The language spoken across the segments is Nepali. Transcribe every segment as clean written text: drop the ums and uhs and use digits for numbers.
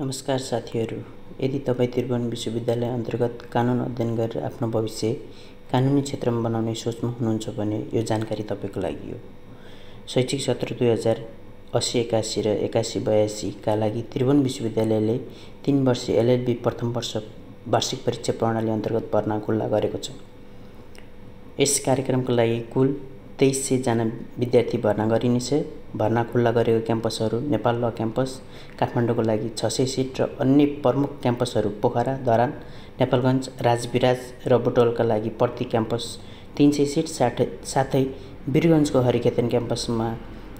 नमस्कार साथीहरू। यदि तपाईँ त्रिभुवन विश्वविद्यालय अन्तर्गत कानुन अध्ययन गरेर आफ्नो भविष्य कानुनी क्षेत्रमा बनाउने सोचमा हुनुहुन्छ भने यो जानकारी तपाईँको लागि हो। शैक्षिक सत्र 2080-81 र 81-82 का लागि त्रिभुवन विश्वविद्यालयले 3 वर्षीय एलएलबी प्रथम वर्ष वार्षिक परीक्षा प्रणाली अन्तर्गत भर्ना खुल्ला गरेको छ। यस कार्यक्रमको लागि कुल 2300 जना विद्यार्थी भर्ना गरिनेछ। भर्ना खुल्ला गरेको क्याम्पसहरू नेपाल ल क्याम्पस काठमाडौँको लागि 600 सिट र अन्य प्रमुख क्याम्पसहरू पोखरा, धरान, नेपालगञ्ज, राजविराज र बुटवलका लागि प्रति क्याम्पस 300 सिट साथै वीरगञ्जको हरिकेतन क्याम्पसमा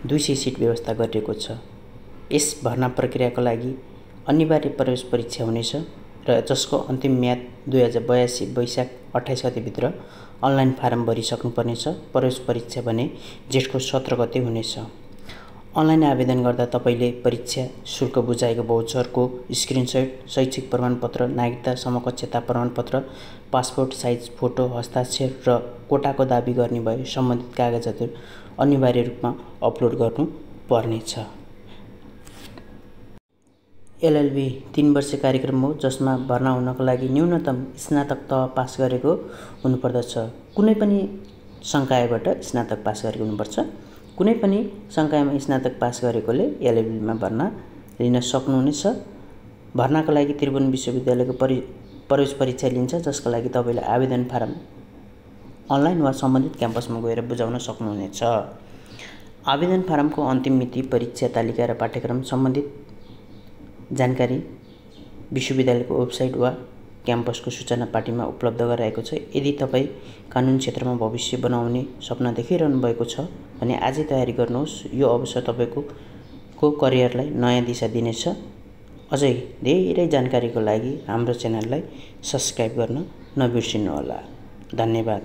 200 सिट व्यवस्था गरिएको छ। यस भर्ना प्रक्रियाको लागि अनिवार्य प्रवेश परीक्षा हुनेछ र जसको अन्तिम म्याद 2082 वैशाख 28 गतेभित्र अनलाइन फारम भरिसक्नुपर्नेछ। प्रवेश परीक्षा भने जेठको 17 गते हुनेछ। अनलाइन आवेदन गर्दा तपाईँले परीक्षा शुल्क बुझाएको भाउचरको स्क्रिनसट, शैक्षिक प्रमाणपत्र, नागरिकता समकक्षता प्रमाणपत्र, पासपोर्ट साइज फोटो, हस्ताक्षर र कोटाको दाबी गर्ने भए सम्बन्धित कागजातहरू अनिवार्य रूपमा अपलोड गर्नु पर्नेछ। एलएलबी 3 वर्षीय कार्यक्रम हो जसमा भर्ना हुनको लागि न्यूनतम स्नातक तह पास गरेको हुनुपर्दछ। कुनै पनि संकायबाट स्नातक पास गरेको हुनुपर्छ। कुनै पनि संकायमा स्नातक पास गरेकोले एलएलबीमा भर्ना लिन सक्नुहुनेछ। भर्नाको लागि त्रिभुवन विश्वविद्यालयको प्रवेश परीक्षा लिन्छ जसका लागि तपाईँले आवेदन फारम अनलाइन वा सम्बन्धित क्याम्पसमा गएर बुझाउन सक्नुहुनेछ। आवेदन फारमको अन्तिम मिति, परीक्षा तालिका र पाठ्यक्रम सम्बन्धित जानकारी विश्वविद्यालयको वेबसाइट वा क्याम्पसको सूचना पाटीमा उपलब्ध गराएको छ। यदि तपाईँ कानुन क्षेत्रमा भविष्य बनाउने सपना देखिरहनु भएको छ भने आजै तयारी गर्नुहोस्। यो अवसर तपाईँको करियरलाई नयाँ दिशा दिनेछ। अझै धेरै जानकारीको लागि हाम्रो च्यानललाई सब्स्क्राइब गर्न नबिर्सिनुहोला। धन्यवाद।